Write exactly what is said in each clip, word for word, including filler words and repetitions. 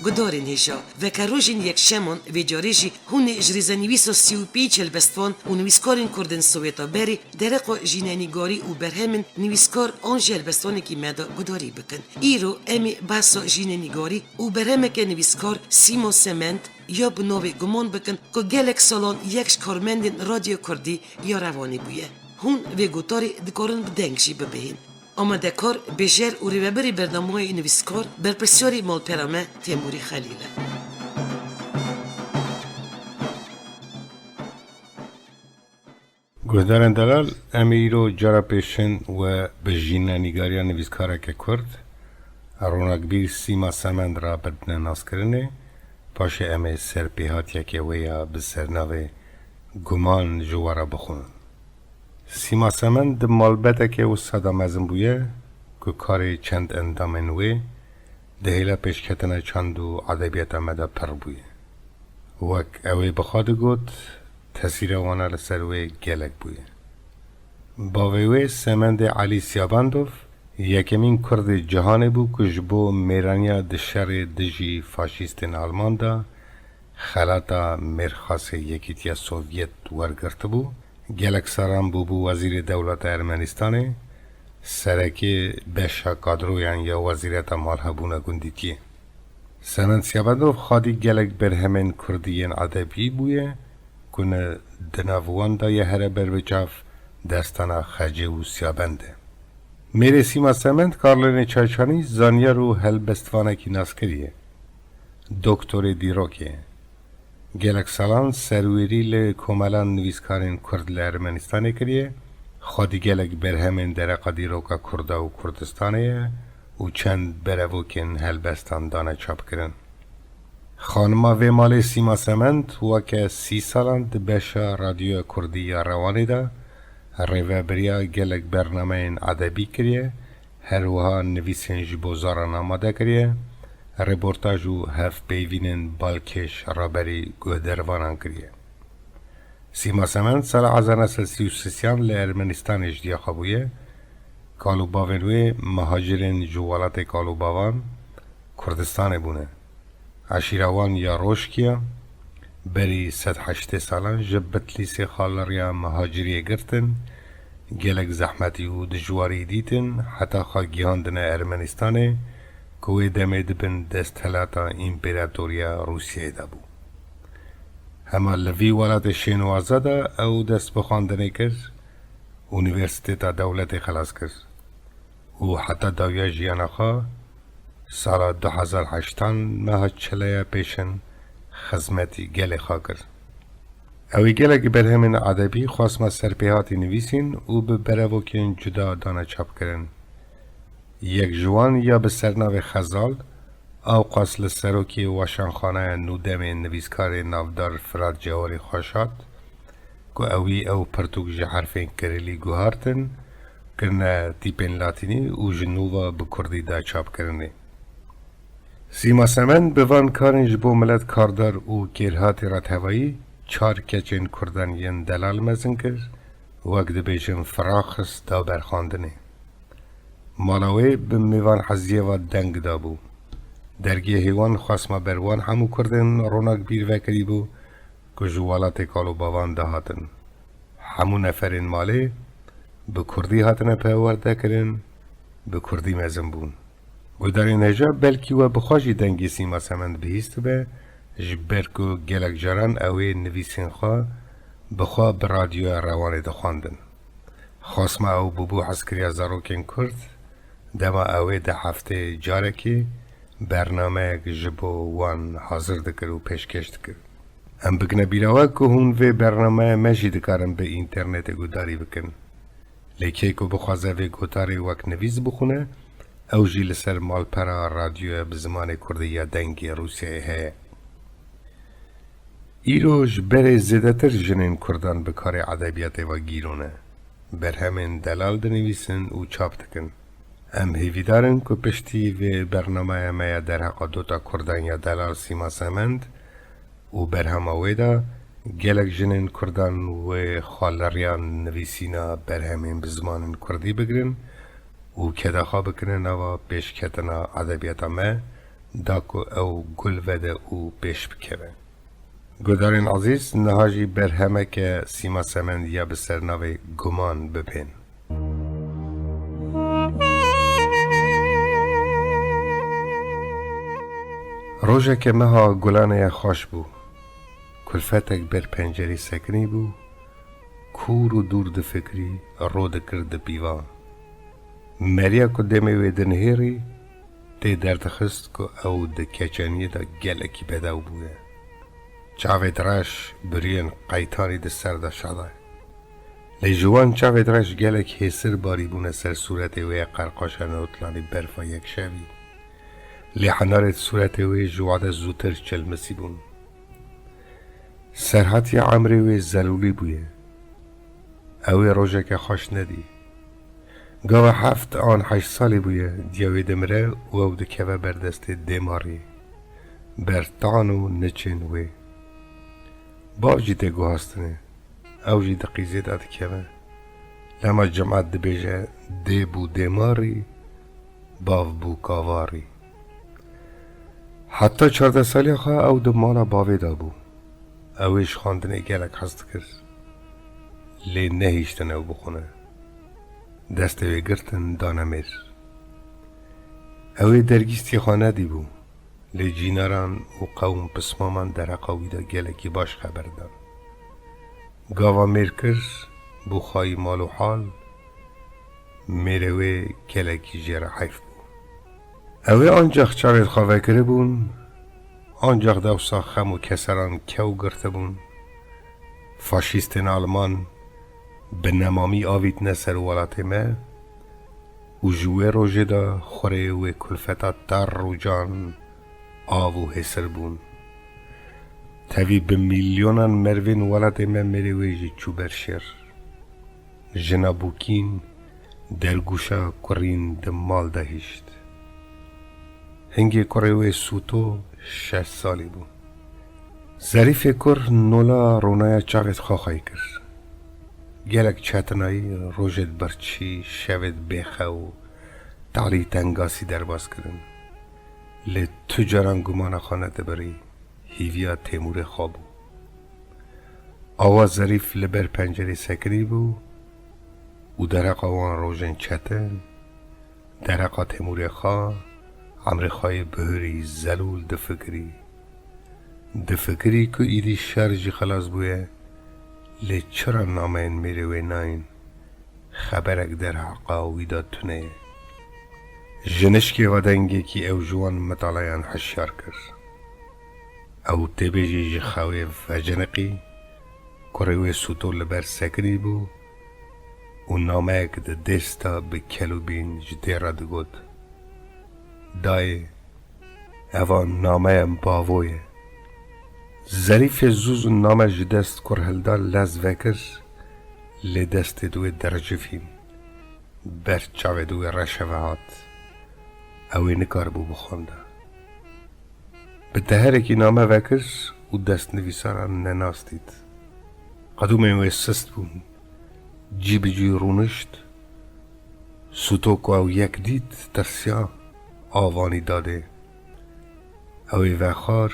Guhdarên hêja, vekerojên yekşeman vê carê jî hûn ê ji rêzenivîsa sî û pênc helbestvan û nivîskarên kurd ên Sowêta berê dereqa jînenîgarî û berhemên nivîskar an jî helbestvanekî me de guhdarî bikin. Îro em ê behsa jînenîgarî û berhemeke nivîskar Sîma Semend ya bi navê Guman bikin ku gelek salan yek ji karmendên Radyoya Kurdî ya Rewanê bûye. Hûn vê gotarê dikarin bi deng jî bibihên. Amadekar, bêjer û rêvebirê bernameyê nivîskar, berpirsyarê malpera me Têmûrî Xelîl e. Guhdarên delal, em ê îro cara pêşin we bi jînenîgariya nivîskareke Kurd, ronakbîr Sîma Semend re bidine naskirinê, paşê em ê serpêhatiyeke wê ya bi sernavê Guman ji we re bixwînin. Sîma Semend di malbeteke wisa de mezin bûye ku karê çend endamên wê di hêla pêşketina çand û edebiyata me de pir bûye. Wek ew ê bi xwe digot, tesîra wana li ser wê gelek bûye. Bavê wê Semendê Elî Siyabendov yekemîn Kurdê cîhanê bû ku ji bo mêraniya di şerê dijî faşîstên Alman de xelata mêrxasê Yekîtiya Sovyet wergirtibû. Gelek salan bûbû wezîrê dewleta Ermenistanê, serekê beşa kadroyan ya Wezîreta Malhebûna Gundîtiyê. Semend Siyabendov xwedî gelek berhemên kurdî yên edebî bûye ku ne di nav wan de ye here ber bi çav destana Xecê û Siyabendê. Mêrê Sîma Semend Karlênê Çayçanî zanyar û helbestvanekî naskirî ye. Doktorê dîrokê ye. Gelek salan serwêrî li Komela Nivîskarên Kurd li Ermenistanê kiriye, xwedî gelek berhemên dereqa dîroka Kurda û Kurdistanê ye û çend berevokên helbestan dane çapkirin. Xanima vê malê Sîma Semend weke sî salan di beşa Radyoya Kurdî ya Rewanê de rêvebiriya gelek bernameyên edebî kiriye, her wiha nivîsên ji bo zaran amade kiriye, reportaj û hevpeyvînên balkêş raberî guhdervanan kiriye. Sîma Semend sala hezar neh sed sî û sêyan li Ermenistanê ji diya xwe bûye. Kal û bavên wê mihacirên ji welatê kal û bavan Kurdistanê bûne. Eşîra wan ya Roşkiya berî sed heştê salan ji Bitlîsê xaleriya mihaciriyê girtin, gelek zehmetî û dijwarî dîtin, heta xwe gihandine Ermenistanê ku wê demê di bin desthilata Împeratoriya Rûsiyeyê de bû. Hema li vî welatê şênwaza de ew dest bi xwendinê kir, Unîversîteta Dewletê xilas kir û heta dawiya jiyana xwe sala du hezar heştan meha çileya pêşin xizmetî gelê xwe kir. Ew ê gelek berhemên edebî, xwesma serpêhatî nivîsîn û bi berevokên cuda dane çapkirin. Yek ji wan ya bi sernavê Xezal, ewqas li serokê Weşanxaneya Nûdemê nivîskarê navdar Firat Cewarî xweş hat, ku ewî ew pirtûk ji herfên kirîlî guhartin, kirine tîpên latînî û ji nû ve bi kurdî da çapkirinê. Sîma Semend bi van karên ji bo milet kardar û kêrhatî re tevayî çar keçên kurdan yên delal mezin kir, wek dibêjin firaxist da ber xwendinê. Mala wê bi mêvanheziyê ve deng dabû. Dergehê wan xwesma ber wan hemû kurdên ronakbîr vekirîbû ku ji welatê kal û bavan dihatin. Hemû neferên malê bi kurdî hatine perwerdekirin, bi kurdî mezin bûn. Guhdarên hêja, belkî we bi xwe jî dengê Sîma Semend bihîstibe, ji ber ku gelek caran ew ê nivîsên xwe bi xwe bi radyoya Rewanê dixwendin. Xwesma ew bûbû hezkiriya zarokên Kurd, dema ew ê di hefteyê carekê bernameyek ji bo wan hazir dikir û pêşkêş dikir. Em bigine bîra we ku hûn vê bernameya me jî dikarin bi înternetê guhdarî bikin. Lê kê ku bixwaze vê gotarê wek nivîs bixwine, ew jî li ser malpera radyoya bi zimanê kurdî ya Dengê Rûsyayê heye. Îro ji berê zêdetir jinên kurdan bi karê edebiyatê ve gîro ne. Berhemên delal dinivîsin û çap dikin. Em hêvîdar in ku piştî vê bernameya me ya derheqa dota kurdan ya delal Sîma Semend û berhema wê de gelek jinên kurdan wê xwe li riya nivîsîna berhemên bi zimanên kurdî bigirin û keda xwe bikine nava pêşketina edebiyata me da ku ew gul vede û pêş bikeve. Guhdarên ezîz, niha jî berhemeke Sîma Semendiya bi sernavê Guman bibên. Rojeke meha Gulanê ye xweş bû. Kulfetek ber pencerê sekinî bû, kûr û dûr difikirî, ro dikir di pîvan. Meriya ku demê wê dinihêrî, tê derdixist ku ew di keçeniyê de gelekî bedew bûye. Çavê reş biriyên qeytanî di ser de şadayê. Lê ji wan çavê reş gelek hêsir barîbûne ser sûretê wê ye, qerqaşa notlanî berfa yekşevî. Lê henarê sûretê wê ji wade zûtir çilmisî bûn. Serhatiya emrê wê zelûlî bûye. Ew ê rojeke xweş nedî. Gava heft an heşt salî bûye, diya wê dimire û ew dikeve ber destê dêmarî, ber tan û niçên wê. Bav jî tê guhastinê, ew jî di qîzê de dikeve. Lema cimat dibêje, dê bû dêmarî, bav bû kavarî. Heta çardeh saliya xwe ew di mala bavê de bû. Ew ê ji xwendinê gelek hez dikir. Lê nehiştin ew bixwine. Destê wê girtin dane mêr. Ew ê dergîstiyê xwe nedîbû. Lê cînaran û qewm pismaman dereqa wî de gelekî baş xeber dan. Gava mêr kir, bû xwayî mal û hal, mêrê wê gelekî jê re heyf bû. Ew ê ancax çavê xwe vekiribûn, ancax dewsa xem û keseran kew girtibûn. Faşîstên Alman bi nemamî avîtine ser welatê me û ji wê rojê de xurê wê kulfeta tar û can av û hêsir bûn. Tevî bi milyonan mervên welatê me mêrê wê jî çû ber şêr. Jina bûkîn, dergûşa kurîn di mal de hişt. Hingê kurê wê Sûto şeş salî bû. Zerîfê kur nola ronaya çavêt xwe xwey kir. Gelek çetinayî, rojêt birçî, şevêt bêxew, talî tengasî derbas kirin. Lê tu caran gumana xwe nedibirî, hîviya Têmûrê xwe bû. Awa Zerîf li ber pencerê sekinî bû û dereqa wan rojên çetin, dereqa Têmûrê xwe, emrê xwe yê bihurî zelûl difikirî. Difikirî ku îdî şer jî xelas bûye, lê çira nameyên mêrê wê nayên? Xeberek derheqa wî de tune ye. Ji nişkê ve dengekî ew ji wan mitalayan hişyar kir. Ew têbêjî ji xewê veciniqî, kurê wê Sûto li ber sekinî bû û nameyek di dêsta bi kelûbîn ji dê re digot, Dayê, eva nameya bavo ye. Zerîfê zû zû name ji dest kur hilda lez vekir, lê destê di wê dercifîn. Ber çavê di wê reşeve hat. Ew ê nikaribû bixwenda. Bi teherekî name vekir û destnivîsaran nenas dît. Qedûmên wê sist bûn. Cî bi cî rûnişt. Sûto ku ew yek dît, tirsiya, av anî dadê. Ew ê vexwar,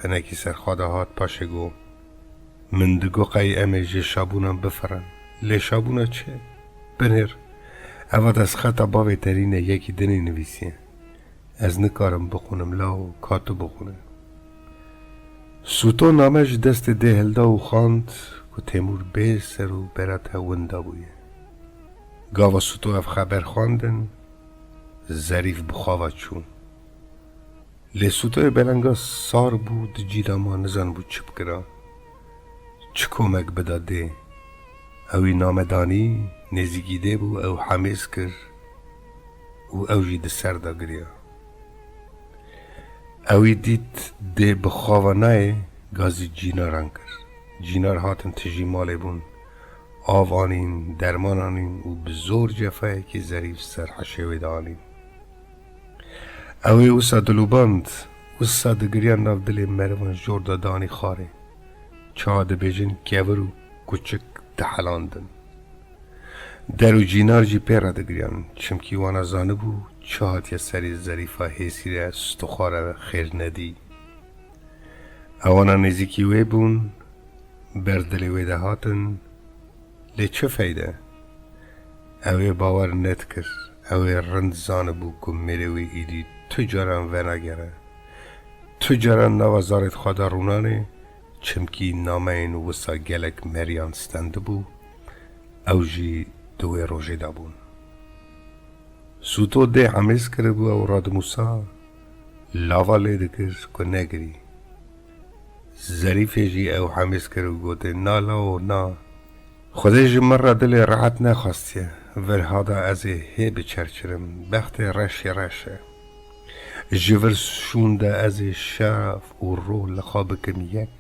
hinekî serxwe de hat paşê got, Min digot qey em ê ji şabûnan bifirin. Lê şabûna çi? Binêr, eva destxeta bavê te nîne, yekî dinê nivîsiye. Ez nikarim bixwînim law, ka tu bixwîne. Sûto name ji destê dê hilda û xwend ku Têmûr bê ser û bera te winda bûye. Gava Sûto ev xeber xwendin, Zerîf bi xwe ve çû. Lê Sûtoyê belenga sar bû, di cî de ma, nizanibû çi bikira. Çi komek bida dê? Ewî name danî, nêzîkî dê bû, ew hemêz kir û ew jî di ser de giriya. Ewî dît dê bi xwe ve nayê, gazî cînaran kir. Cînar hatin tijî malê bûn. Av anîn, derman anîn û bi zor cefayekî Zerîf ser heşê wê de anîn. Ew ê wisa dilûband, wisa digiriya, nav dilê merivan jor de danî xwarê. Çawa dibêjin kevir û kuçik dihelandin. Der û cînar jî pê re digiriyan, çimkî wana zanibû Çi hatiye serê Zerîfa hêsî re stixwara xêr nedî. Ewana nêzîkî wê bûn, ber dilê wê de hatin, lê çi feyde? Ew ê bawer nedikir, ew ê rind zanibû ku mêrê wê îdî tu caran venagere. Tu caran nava zarê xwe de rûnanê, çimkî nameyên wisa gelek meriyan stendibû, ew jî di wê rojê de bûn. Sûto dê hemêz kiribû ew radimûsa, lava lê dikir ku negirî. Zerîfê jî ew hemêz kir û gotê, na lawo, na. Xwedê ji min re dilê rehet nexwastiye. Vir hada ez ê hê biçerçirim. Bextê reşê reş e. Ji vir şûn de ez ê şev û rû li xwe bikim yek.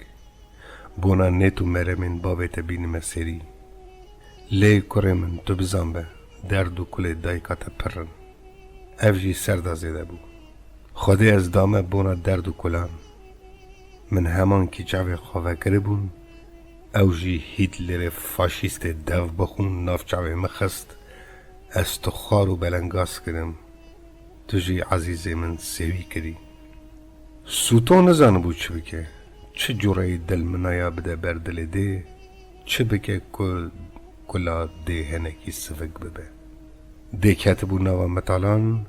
Bona nêt û meremên bavê te bînime serî. Lê kurê min, tu bizan be, derd û kulê dayika te pir in. Ev jî ser de zêde bû. Xwedê ez dame bona derd û kulan. Min hemankî çavê xwe vekiribûn, ew jî Hîtlerê faşîstê dev bixûn nav çavê min xist, ez tu xwar û belengaz kirim. Tu jî ezîzê min sêwî kirî. Sûto nizanibû çi bike, çi cureyî dilminaya bide ber dilê dê, çi bike ku kula dê hinekî sivik bibe. Dê ketibû nava mitalan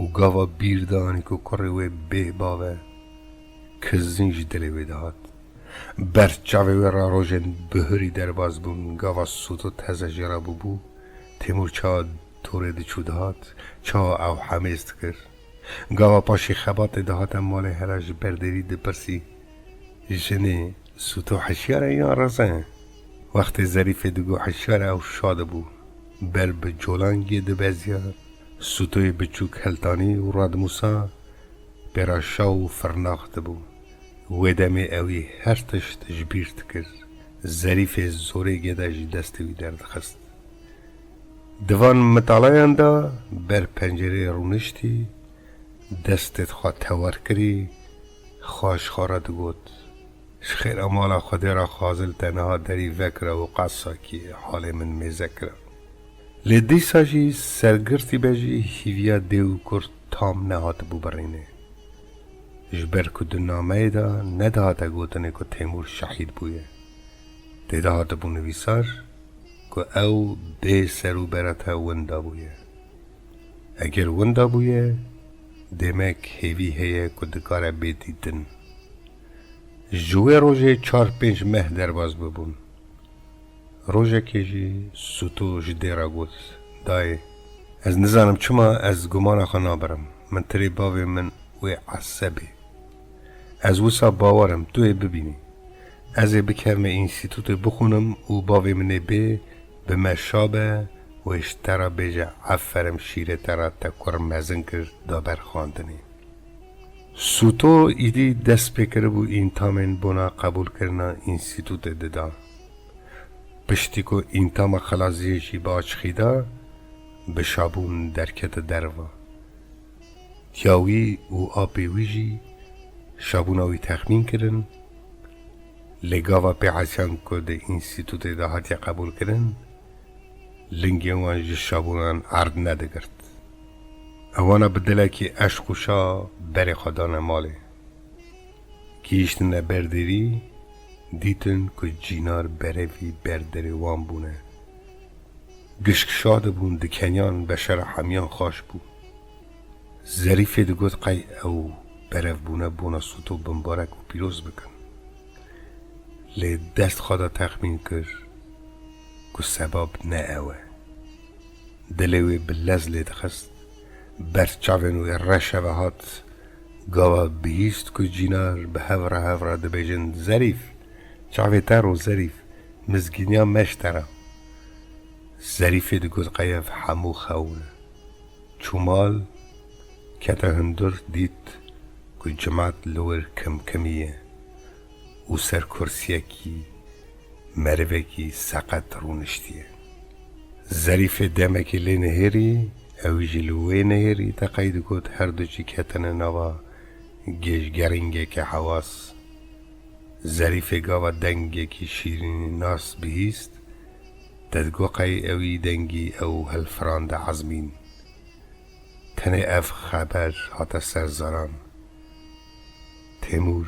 û gava bîr danî ku kurê wê bê bav e, kizîn ji dilê wê dihat. Ber çavê wê re rojên bihurî derbas bûn, gava Sûto teze jê re bûbû, Têmûr çawa torê diçû dihat, çawa ew hemêz dikir. Gava paşê xebatê dihate malê hela ji ber dêrî dipirsî, jinê, Sûto hişyar e yan reze? Wextê Zerîfê digot hişyar e, ew şa dibû. Ber bi colangê dibeziya, Sûtoyê biçûk heltanî û radimûsa, pêra şa û firnax dibû. Wê demê ewî her tişt ji bîr dikir. Zerîfê zorê gede ji destê wî derdixist. Di van mitalayan de ber pencereyê rûniştî, destê xwe tewar kirî, xwe ji xwe re digot, ji xêra mala Xwedê re Xazil te niha derî vekira û qasakî halê min mêze kira. Lê dîsa jî sergirtî be jî hîviya dê û kur tam nehatibû birînê. Ji ber ku di nameyê de nedihate gotinê ku Têmûr şehîd bûye. Tê de hatibû nivîsar ku ew bê ser û bera te winda bûye. Eger winda bûye, demek hêvî heye ku dikare bê dîtin. Ji wê rojê çar pênc meh derbas bibûn. Rojekê jî Sûto ji dê re got, dayê, ez nizanim çima ez gumana xwe nabirim. Min tirê bavê min wê esebê. Ez wisa bawer im tu ê bibînî. Ez ê bikevime înstîtûtê bixwînim û bavê min ê bê bi me şa be û ê ji te re bêje, eferim şîrê te re te kur mezin kir da ber xwendinê. Sûto îdî dest pê kiribû întamên bona qebûlkirina înstîtûtê dida. Piştî ku întama xelaziyê jî bi açixî da, bi şabûn derkete derva. Ya wî û apê wî jî şabûna wî texmîn kirin, lê gava pê hesiyan ku di înstîtûtê de hatiye qebûlkirin, lingên wan ji şabûnan erd nedigirt. Ewana bi dilekî eşq û şa berê xwe dane malê. Gihîştine ber dêrî, dîtin ku cînar berevî ber derê wan bûne. Gişk şa dibûn, dikeniyan, beşera hemiyan xaş bû. Zerîfê digot qey ew berevbûne bona Sûto bimbarek û pîroz bikin. Lê dest xwe da texmîn kir ku sebab ne ew e. Dilê wê bi lez lê dixist, ber çavên wê reşeve hat, gava bihîst ku cînar bi hev re hev re dibêjin, Zerîf, çavê te ro Zerîf, mizgîniya me ji te re. Zerîfê digot qey ev hemû xewn e. Çû mal, kete hundir, dît ku cimat li wir kimkimî ye û ser kursiyekî merivekî seqet rûniştiye. Zerîfê demekê lê nihêrî, ewî jî li wê nihêrî, te qey digot her du jî ketine nava gêjgerîngeke hewas. Zerîfê gava dengekî şîrînî nas bihîst, te digot qey ewî dengî ew hilfirande ezmîn. Te Tenê ev xeber hate ser zaran. Têmûr.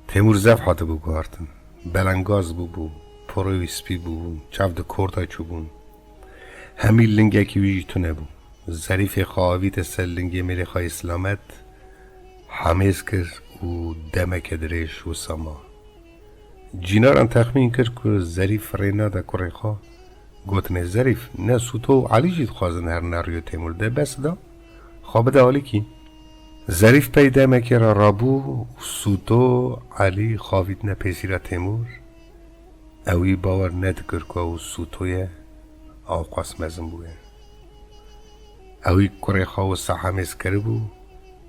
Têmûr zef hatibû guhartin. Belengaz bûbû, porê wî spî bûbû, çav di korta çûbûn. Hemî lingekî wî jî tune bû. Zerîfê xwe avîte ser lingê mêrê xwe yê silamet, hemêz kir û demeke dirêj wisa ma. Cînaran texmîn kir ku Zerîf rê nade kurê xwe. Gotinê, Zerîf, ne Sûto û Elî jî dixwazin herin rûyê Têmûr de, bes da, xwe bide alîkî. Zerîf pey demekê re rabû û Sûto, Elî xwe avîtine pêsîra Têmûr. Ewî bawer nedikir ku ew Sûto ye, ewqas mezin bûye. Ewî kurê xwe wisa hemêz kiribû,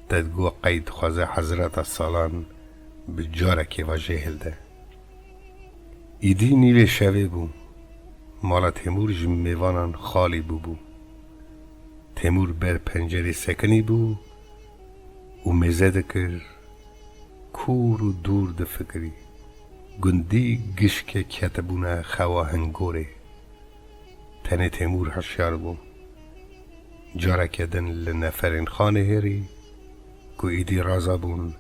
te digot qey dixwaze hezreta salan bi carekê ve jê hilde. Îdî nîvê şevê bû. Mala Têmûr ji mêvanan xalî bûbû. Têmûr ber pencerê sekinî bû û mêze dikir, kûr û dûr difikirî. Gundî gişkê ketibûne xewa hingorê. Tenê Têmûr hişyar bû. Careke din li neferên xanê hêrî ku îdî raza bûn,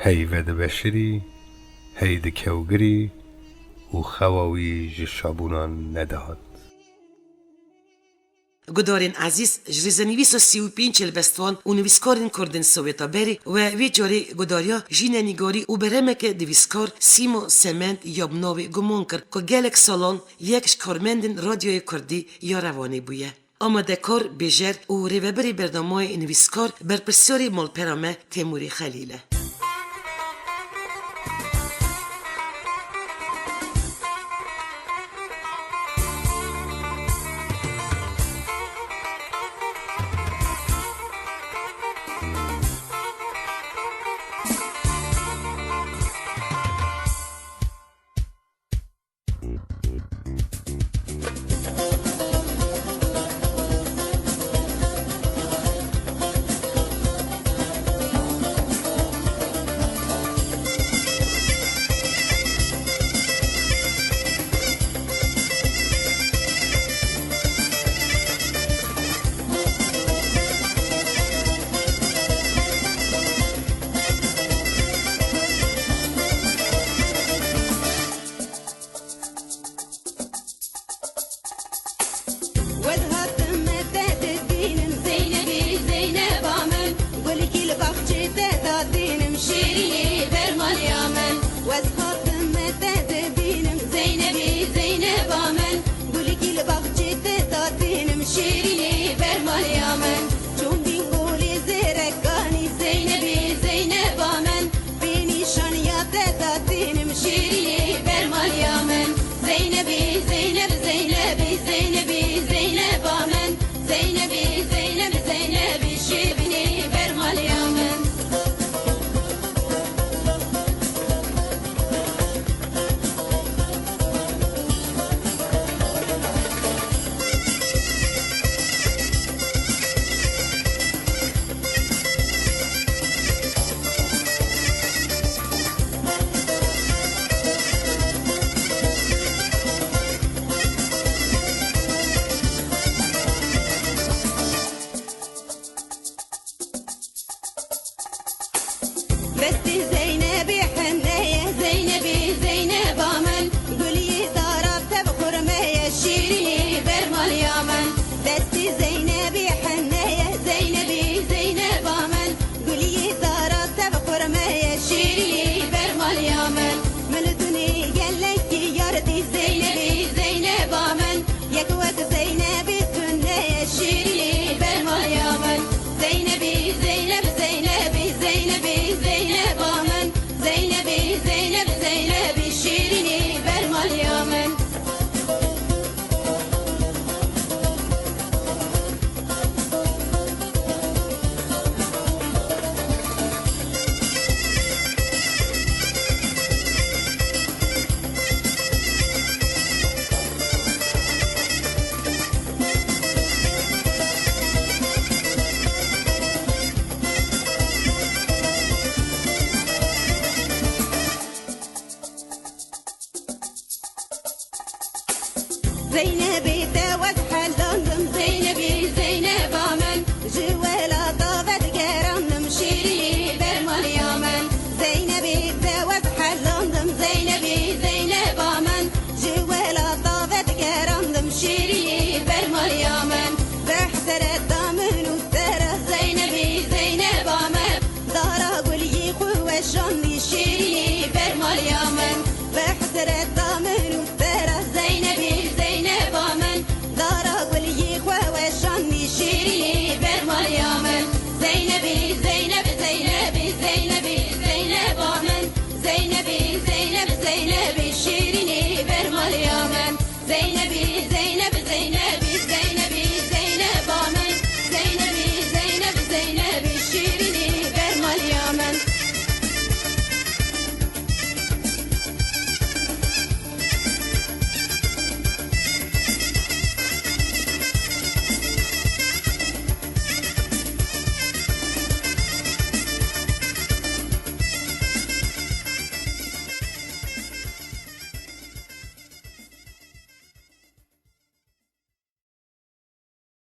hey vedibeşirî, hey dikewgirî û xewa wî ji şabûnan nedihat. Gudarên ezîz, ji rêzenivîsa sî û pênc helbestvan û nivîskarên kurd ên Soweta berê we vê carê gudariya jînenîgarî û berhemeke nivîskar Sîmo Sement ya bi navê Guman kir ku gelek salan yek ji karmendên Radyoyê Kurdî ya Rewanê bûye. Amadekar, bêjer û rêvebirê bernameyê nivîskar, berpirsyarê malpera me Têmûrê Xelîl e. Wez hatim me te dibînim, Zeynebî, Zeyneba min. Gulkî li baxçê te datînim, şêrînê bermaliya min. Wez hatim me te dibînim, Zeynebî, Zeyneba min. Gulkî li baxçê te datînim, şêrînê bermaliya min. Çûm bîn kolê zêrekanî, Zeynebî, Zeyneba min. Bê nîşaniya te datînim, şêrînê bermaliya min. Zeynebî, Zeyneb, Zeynebî, Zeynebî, Zeyneba min. Zeynebî, Zeyneb, Zeynebî, şêrînê bermaliya min. Destî Zeynebî hene ye, Zeynebî, Zeyneba min. Gulî dara te bi xurme ye, şîrînî bermaliya min. Destî Zeynebî hene ye, Zeynebî, Zeyneba min. Gulî dara te bi xurme ye, şîrînî bermaliya min. Min li dunê gelekî yar dî, Zeynebî, Zeyneba min. Yek wek Zeynebî tune ye, şîrînî bermaliya min. Zeynebî, Zeyneb, Zeynebî, Zeynebî, Zeyneba min. Zeynebî, Zeyneb, Zeynebî, şîrînî bermaliya min. Zeynebî te wez helandim, Zeynebî, Zeyneb Zeynebê şêrînê ber maliya me. Zeynep